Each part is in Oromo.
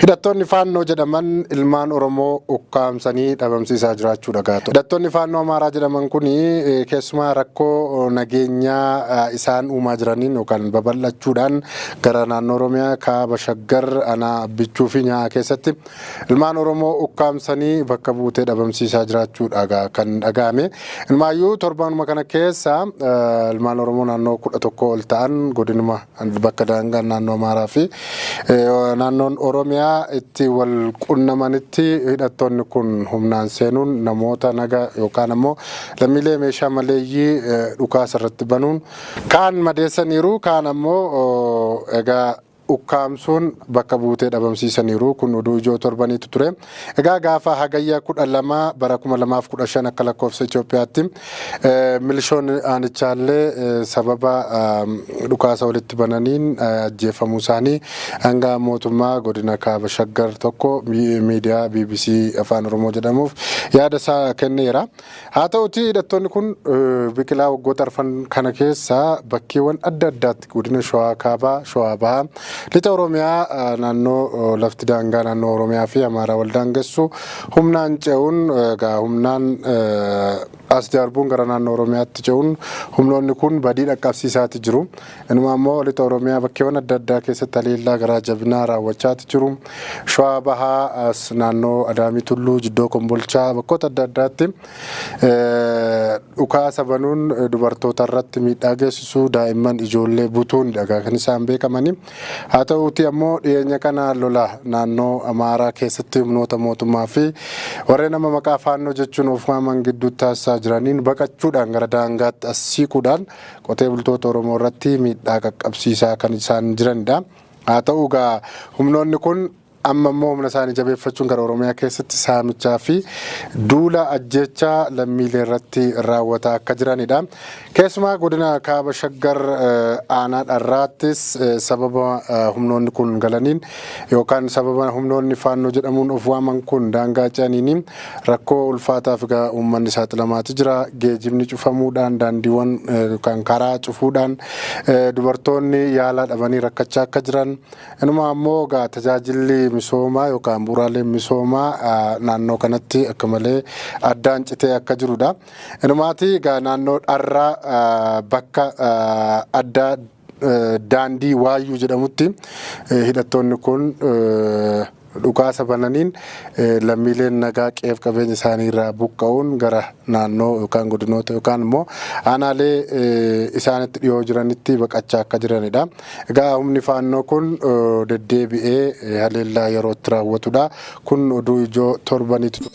Hidhattoonni Faannoo jedhaman ilmaan Oromoo ukkaamsanii dhabamsiisaa jiraachuu dhagaatu. Hidhattoonni Faannoo Amaaraa jedhaman kun keessumaa rakkoo nageenyaa isaan uumaa jiraniin yookaan babal'achuudhaan gara naannoo Oromiyaa kaaba Shaggar aanaa Abbichuu fi Nyaa'aa keessatti ilmaan Oromoo ukkaamsanii bakka buutee dhabamsiisaa jiraachuu kan dhaga'ame. Ilmaayyuu torbaanuma kana keessa ilmaan Oromoo naannoo 11 ol ta'an godinuma bakka daangaan naannoo Amaaraa fi naannoon Oromiyaa itti wal qunnamanitti hidhattoonni kun humnaan seenuun namoota naga yookaan ammoo lammiilee meeshaa maleeyyii dhukaasa irratti banuun kaan madeessaniiru, kaan ammoo egaa ukkaamsuun bakka buutee dhabamsiisaniiru. Kun oduu ijoo torbaniitu ture. Egaa gaafa Hagayya 12 bara 2015 akka lakkoofsa Itoophiyaatti milishoonni aanichaallee sababa dhukaasa walitti bananiin ajjeefamuu isaanii hanga mootummaa godina kaaba Shaggar tokko miidiyaa BBC Afaan Oromoo jedhamuuf yaada isaa kenneera. Haa ta'uti hidhattoonni kun biqilaa waggoota arfan kana keessa bakkeewwan adda addaatti godina Shawaa Kaabaa, Shawaa Bahaa, Lixa Oromiyaa naannoo lafti daangaa naannoo Oromiyaa fi Amaaraa wal daangessu humnaan ce'uun, egaa humnaan as darbuun gara naannoo Oromiyaatti ce'uun humnoonni kun badii dhaqqabsiisaati jiru. Inuma ammoo Lixa Oromiyaa bakkeewwan adda addaa keessatti haleellaa garaa jabinaa raawwachaati jiru. Shawaa Bahaa as naannoo Adaamii Tulluu, Jiddoo Kombolchaa bakkoota adda addaatti dhukaasa banuun dubartoota irratti miidhaa geessisu, daa'imman ijoollee butuun dhagaa kan isaan beekamani. Haa ta'uuti ammoo dhiyeenya kana lola naannoo Amaaraa keessatti humnoota mootummaa fi warreen amma maqaa Faannoo jechuun of waaman gidduutti taasisaa jiraniin baqachuudhaan gara daangaatti as siiquudhaan qotee bultoota Oromoo irratti miidhaa qaqqabsiisaa kan isaan jiranidha. Haa ta'u egaa humnoonni kun amma immoo humna isaanii jabeeffachuun gara Oromiyaa keessatti saamichaa fi duula ajjeechaa lammiilee irratti raawwataa akka jiranidha. Keessumaa godina kaaba Shaggar aanaa Dharraattis sababa humnoonni kun galaniin yookaan sababa humnoonni Faannoo jedhamuun of waaman kun daangaa ce'aniin rakkoo ulfaataaf egaa uummanni saaxilamaati jira. Geejibni cufamuudhaan, daandiiwwan yookaan karaa cufuudhaan dubartoonni yaalaa dhabanii rakkachaa akka jiran, inuma ammoo egaa tajaajilli misoomaa yookaan bu'uuraaleen misoomaa naannoo kanatti akka malee addaan citee akka jirudha. Inumaati egaa naannoo Dharraa bakka addaa daandii Waayyuu jedhamutti hidhattoonni kun dhukaasa bananiin lammiileen nagaa qe'eef qabeenya isaanii irraa buqqa'uun gara naannoo yookaan godinoota yookaan immoo aanaalee isaanitti dhiyoo jiranitti baqachaa akka jiranidha. Egaa humni Faannoo kun deddeebi'ee haleellaa yeroo itti raawwatudha. Kun oduu ijoo torbaniitu.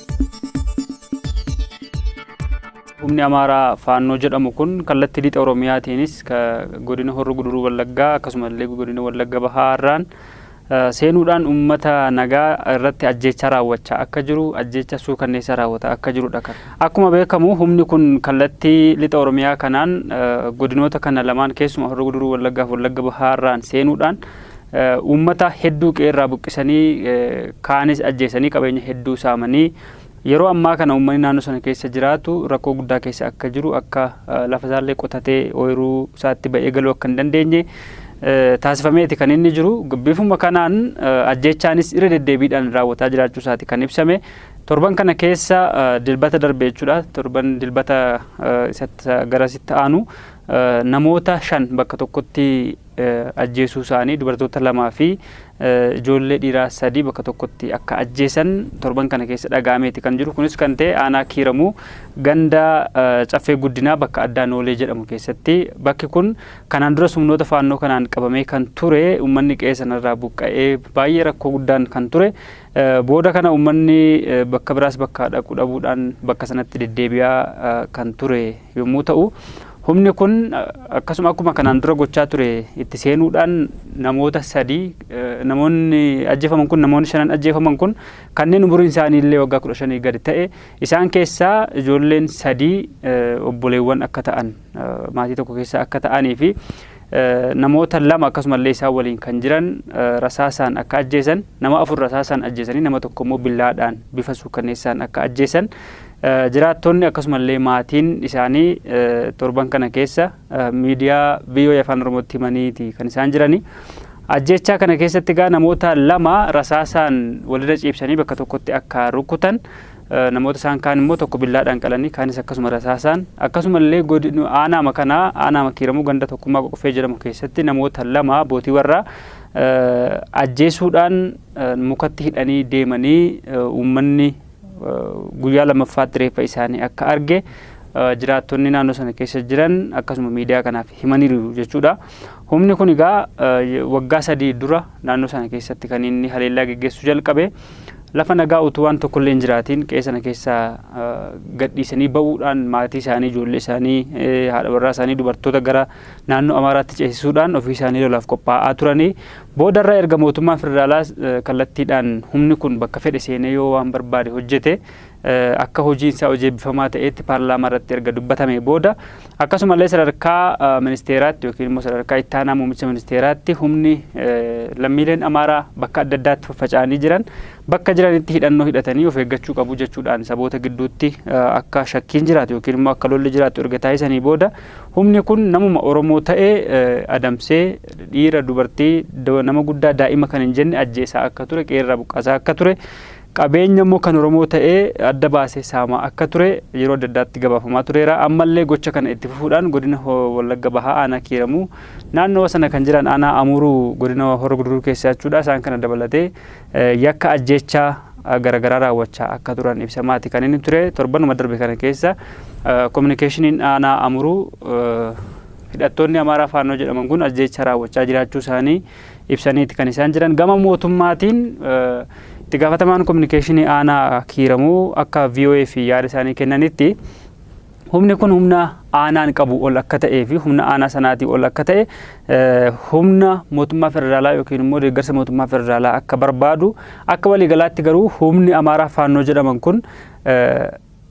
Humni Amaaraa Faannoo jedhamu kun kallattii lixa Oromiyaatiinis godina Horro Guduruu Wallaggaa akkasumallee godina Wallagga Bahaa irraan seenuudhaan uummata nagaa irratti ajjeechaa raawwachaa akka jiru, ajjeechaa suukanneessaa raawwataa akka jirudha. Akkuma beekamu humni kun kallattii lixa Oromiyaa kanaan godinoota kana lamaan, keessumaa Horro Guduruu Wallaggaa fi Wallagga Bahaa irraan seenuudhaan uummata hedduu qe'eerraa buqqisanii, kaanis ajjeesanii, qabeenya hedduu saamanii, yeroo ammaa kana uummanni naannoo sana keessa jiraatu rakkoo guddaa keessa akka jiru, akka lafa isaallee qotatee ooyiruu isaatti ba'ee galuu akka hin dandeenye taasifameeti kan inni jiru. Bifuma kanaan ajjeechaanis irra deddeebiidhaan raawwataa jiraachuu isaati kan ibsame. Torban kana keessa, Dilbata darbe jechuudha. Torban Dilbata garasitti aanu namoota shan bakka tokkotti ajjeesuu isaanii, dubartoota lamaa fi ijoollee dhiiraa sadii bakka tokkotti akka ajjeesan torban kana keessa dhaga'ameeti kan jiru. Kunis kan ta'e aanaa Kiiramuu ganda Caffee Guddinaa bakka addaa Noolee jedhamu keessatti. Bakki kun kanaan dura humnoota Faannoo kanaan qabamee kan ture, uummanni qe'ee sanarraa buqqa'ee baay'ee rakkoo guddaan kan ture. Booda kana uummanni bakka biraas bakka dhaqu dhabuudhaan bakka sanatti deddeebi'aa kan ture yommuu ta'u, humni kun akkasuma akkuma kanaan dura gochaa ture itti seenuudhaan namoota sadii, namoonni ajjeefaman kun, namoonni shanan ajjeefaman kun kanneen umuriin isaanii illee waggaa 15 gadi ta'e, isaan keessaa ijoolleen sadii obboleewwan akka ta'an, maatii tokko keessaa akka ta'anii fi namoota lama akkasumallee isaan waliin kan jiran rasaasaan akka ajjeesan, nama afur rasaasaan ajjeesanii nama tokko immoo billaadhaan bifa suukanneessaan akka ajjeesan jiraattonni akkasumallee maatiin isaanii torban kana keessa miidiyaa VOA Afaan Oromootti himaniiti kan isaan jirani. Ajjeechaa kana keessatti egaa namoota 2 rasaasaan walirra ciibsanii bakka tokkotti akka rukutan, namoota isaan kaan immoo tokko billaadhaan qalanii kaanis akkasuma rasaasaan, akkasumallee aanaama kanaa aanaama Kiiramuu ganda Tokkummaa Qoqqofee jedhamu keessatti namoota 2 abbootii warraa ajjeesuudhaan mukatti hidhanii deemanii uummanni guyyaa lammaffaatti reeffa isaanii akka arge jiraattonni naannoo sana keessa jiran akkasuma miidiyaa kanaaf himaniiru jechuudha. Humni kun egaa waggaa 3 dura naannoo sana keessatti kan inni haleellaa geggeessuu jalqabe, lafa nagaa utuu waan tokkollee hin jiraatiin qe'ee sana keessaa gadhiisanii ba'uudhaan maatii isaanii, ijoollee isaanii, haadha warraa isaanii, dubartoota gara naannoo Amaaraatti ceesisuudhaan ofii isaanii lolaaf qophaa'aa turanii. Boodarra erga mootummaan federaalaa kallattiidhaan humni kun bakka fedhe seenee yoo waan barbaade hojjete akka hojiin isaa hojii eebbifamaa ta'etti paarlaamaa irratti erga dubbatame booda, akkasumallee sadarkaa ministeeraatti yookiin immoo sadarkaa ittaanaa muummicha ministeeraatti humni lammiileen Amaaraa bakka adda addaatti faffaca'anii jiran bakka jiranitti hidhannoo hidhatanii of eeggachuu qabu jechuudhaan saboota gidduutti akka shakkiin jiraatu yookiin immoo akka lolli jiraatu erga taasisanii booda, humni kun namuma Oromoo ta'e adamsee dhiira, dubartii, nama guddaa, daa'ima kan hin jenne ajjeesaa akka ture, qeerraa buqqaasaa akka ture, qabeenya immoo kan Oromoo ta'ee adda baasee saamaa akka ture yeroo adda addaatti gabaafamaa tureera. Ammallee gocha kana itti fufuudhaan godina Wallagga Bahaa aanaa Kiiramuu naannoo sana kan jiran aanaa Amuruu godina Horro Guduruu keessa jechuudha. Isaan kana dabalatee yakka ajjeechaa garaagaraa raawwachaa akka turan ibsamaati kan inni ture. Torbanuma darbe kana keessa kominikeeshiniin aanaa Amuruu hidhattoonni Amaaraa Faannoo jedhaman kun ajjeechaa raawwachaa jiraachuu isaanii ibsaniiti kan isaan jiran. Gama mootummaatiin itti gaafatamaan kominikeeshinii aanaa Kiiramuu akka VOA fi yaada isaanii kennanitti, humni kun humna aanaan qabu ol akka ta'ee fi humna aanaa sanaatii ol akka ta'e, humna mootummaa federaalaa yookiin immoo deeggarsa mootummaa federaalaa akka barbaadu, akka waliigalaatti garuu humni Amaaraa Faannoo jedhaman kun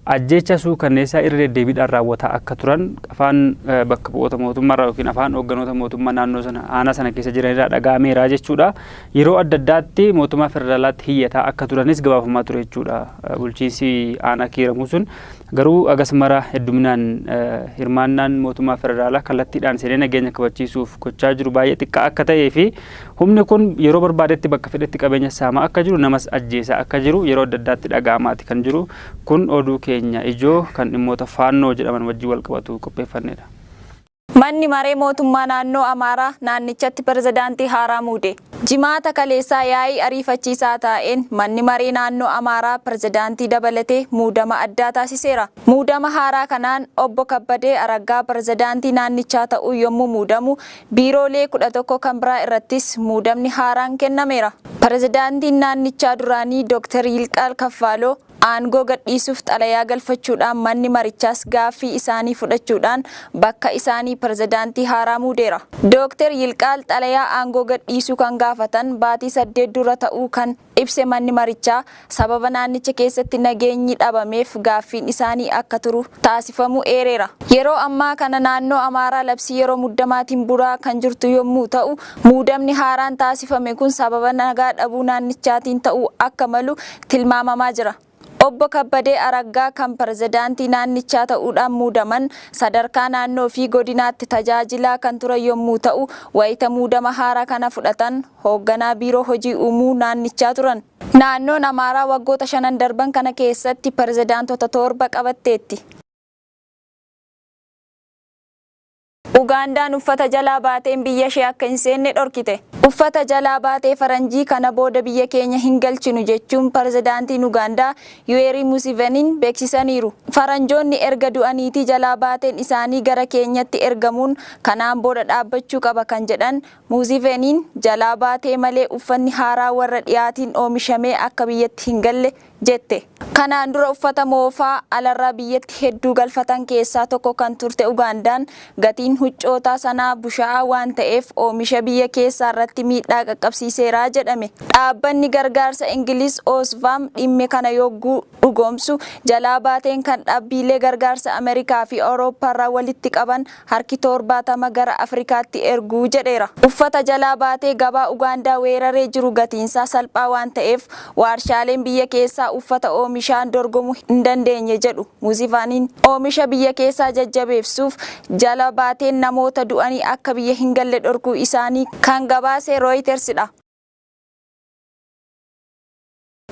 ajjeecha suukanneessaa irra deddeebiidhaan raawwataa akka turan afaan bakka bu'oota mootummaarraa yookiin afaan hoogganoota mootummaa naannoo sana aanaa sana keessa jiranirraa dhaga'ameera jechuudha. Yeroo adda addaatti mootummaa federaalaatti hiyyataa akka turanis gabaafamaa ture jechuudha. Bulchiinsi aanaa Kiiramuu sun garuu agas mara hedduminaan hirmaannaan mootummaa federaalaa kallattiidhaan seenee nageenya kabachiisuuf gochaa jiru baay'ee xiqqaa akka ta'ee fi humni kun yeroo barbaadetti bakka fedhetti qabeenya saamaa akka jiru, namas ajjeesaa akka jiru yeroo adda addaatti dhaga'amaati kan jiru. Kun oduu keenya ijoo kan dhimmoota Faannoo jedhaman wajjin wal qabatu qopheeffannedha. Manni maree mootummaa naannoo Amaaraa naannichatti pirezidaantii haaraa muude. Jimaata kaleessaa yaa'ii ariifachiisaa taa'een manni maree naannoo Amaaraa pirezidaantii dabalatee muudama addaa taasiseera. Muudama haaraa kanaan obbo Kabbadee Araggaa pirezidaantii naannichaa ta'uu yommuu muudamu, biiroolee 11 kan biraa irrattis muudamni haaraan kennameera. Pirezidaantiin naannichaa duraanii Dooktar Yilqaal Kaffaaloo aangoo gadhiisuuf xalayaa galfachuudhaan manni marichaas gaaffii isaanii fudhachuudhaan bakka isaanii pirezidaantii haaraa muudeera. Dooktar Yilqaal xalayaa aangoo gadhiisuu kan gaafatan baatii 8 dura ta'uu kan ibse manni marichaa, sababa naannicha keessatti nageenyi dhabameef gaaffiin isaanii akka turu taasifamuu eereera. Yeroo ammaa kana naannoo Amaaraa labsii yeroo muddamaatiin bulaa kan jirtu yommuu ta'u, muudamni haaraan taasifame kun sababa nagaa dhabuu naannichaatiin ta'uu akka malu tilmaamamaa jira. Obbo Kabbadee Araggaa kan pirezidaantii naannichaa ta'uudhaan muudaman sadarkaa naannoo fi godinaatti tajaajilaa kan turan yommuu ta'u, wayita muudama haaraa kana fudhatan hoogganaa biiroo hojii uumuu naannichaa turan. Naannoon Amaaraa waggoota shanan darban kana keessatti pirezidaantota 7 qabatteetti. Ugaandaan uffata jalaa baateen biyya ishee akka hin seenne dhorkite. Uffata jalaa baatee faranjii kana booda biyya keenya hin galchinu jechuun pirezidaantiin Ugaandaa Yuweerii Musiveniin beeksisaniiru. Faranjoonni erga du'aniitii jalaa baateen isaanii gara keenyatti ergamuun kanaan booda dhaabbachuu qaba kan jedhan Musiveniin, jalaa baatee malee uffanni haaraa warra dhiyaatiin oomishamee akka biyyatti hin galle jette. Kanaan dura uffata moofaa alarraa biyyatti hedduu galfatan keessaa tokko kan turte Ugaandaan, gatiin huccootaa sanaa bushaa'aa waan ta'eef oomisha biyya keessaarratti miidhaa qaqqabsiiseera jedhame. Dhaabbanni gargaarsa Ingiliz Oxfam dhimme kana yogguu dhugoomsu, jalaa baateen kan dhaabbiilee gargaarsa Ameerikaa fi Awurooppaarraa walitti qaban harki 70 gara Afrikaatti ergu jedheera. Uffata jalaa baatee gabaa Ugaandaa weeraree jiru gatiinsaa salphaa waan ta'eef waarshaaleen biyya keessaa keessaa uffata oomishaan dorgomuu hin dandeenye jedhu Muuzivaaniin. Oomisha biyya keessaa jajjabeessuuf jala baateen namoota du'anii akka biyya hin galle dhorkuu isaanii kan gabaase Rooyitersidha.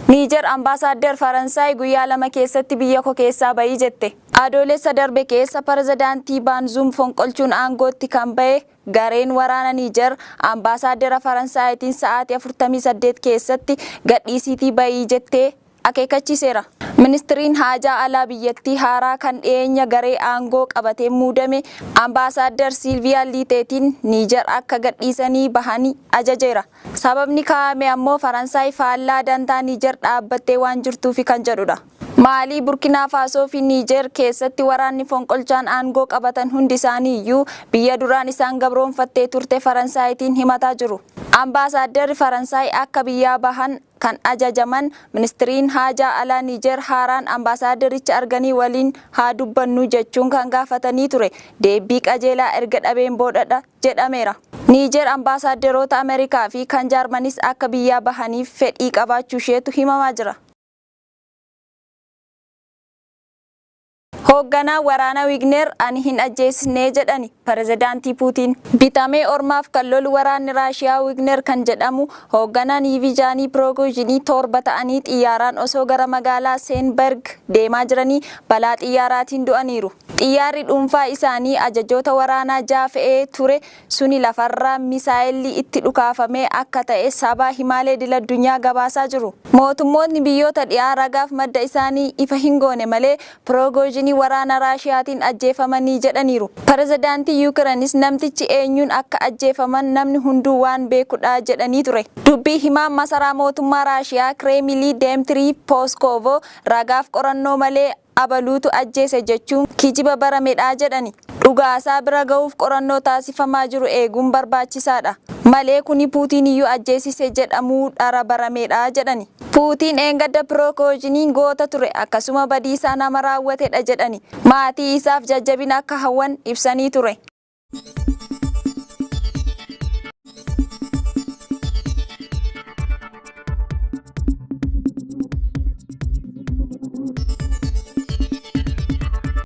Niijer ambaasaaddar Faransaay guyyaa 2 keessatti biyya koo keessaa bahii jette. Adoolessa darbe keessa pirezidaantii Baanzuum fonqolchuun aangootti kan bahe gareen waraana Niijer ambaasaaddara Faransaayitiin sa'aatii 48 keessatti gadhiisiitii bahii jettee akeekkachiiseera. Ministiriin haajaa alaa biyyattii haaraa kan dhiyeenya garee aangoo qabatee muudame ambaasaaddar Siilviyaa Liiteetiin Niijer akka gadhiisanii bahanii ajajeera. Sababni kaa'ame ammoo Faransaay faallaa dantaa Niijer dhaabbattee waan jirtuufi kan jedhudha. Maalii, Burkinaa Faasoo fi Niijer keessatti waraanni fonqolchaan aangoo qabatan hundi isaanii iyyuu biyya duraan isaan gabroonfattee turte Faransaayitiin himataa jiru. Ambaasaadarri Faransaay akka biyyaa bahan kan ajajaman ministiriin haajaa alaa Niijer haaraan ambaasaaddaricha arganii waliin haa dubbannu jechuun kan gaafatanii ture. Deebii qajeelaa erga dhabeen boodadha jedhameera. Niijer ambaasaaderoota Ameerikaa fi kan Jaarmanis akka biyyaa bahaniif fedhii qabaachuu isheetu himamaa jira. Hoogganaa waraana Wigner ani hin ajjeesnee jedhani pirezidaantii Puutiin. Bitamee ormaaf kan lolu waraanni Raashiyaa Wigner kan jedhamu hoogganaan Yivijaanii Piroogoozhinii 7 ta'anii xiyyaaraan osoo gara magaalaa Seenberg deemaa jiranii balaa xiyyaaraatiin du'aniiru. Xiyyaarri dhuunfaa isaanii ajajoota waraanaa 6 fe'ee ture suni lafarraa misaayilli itti dhukaafamee akka ta'e sabaa himaalee idil-addunyaa gabaasaa jiru. Mootummoonni biyyoota dhiyaa ragaaf madda isaanii ifa hin goone malee Piroogoozhinii waraana Raashiyaatiin ajjeefamanii jedhaniiru. Pirezidaantii Yuukireenis namtichi eenyuun akka ajjeefaman namni hunduu waan beekudha jedhanii ture. Dubbii himaan masaraa mootummaa Raashiyaa Kireemilii Deemtirii Pooskoovo ragaaf qorannoo malee abaluutu ajjeese jechuun kijiba baramedha jedhani. Dhugaasaa bira gahuuf qorannoo taasifamaa jiru eeguun barbaachisaadha. Malee kuni Puutiin iyyuu ajjeesise jedhamuu dhara baramedha jedhani. Puutiin eengadda Piroogoozhiniin goota ture akkasuma badiisaa nama raawwatedha jedhani. Maatii isaaf jajjabina akka hawwan ibsanii ture.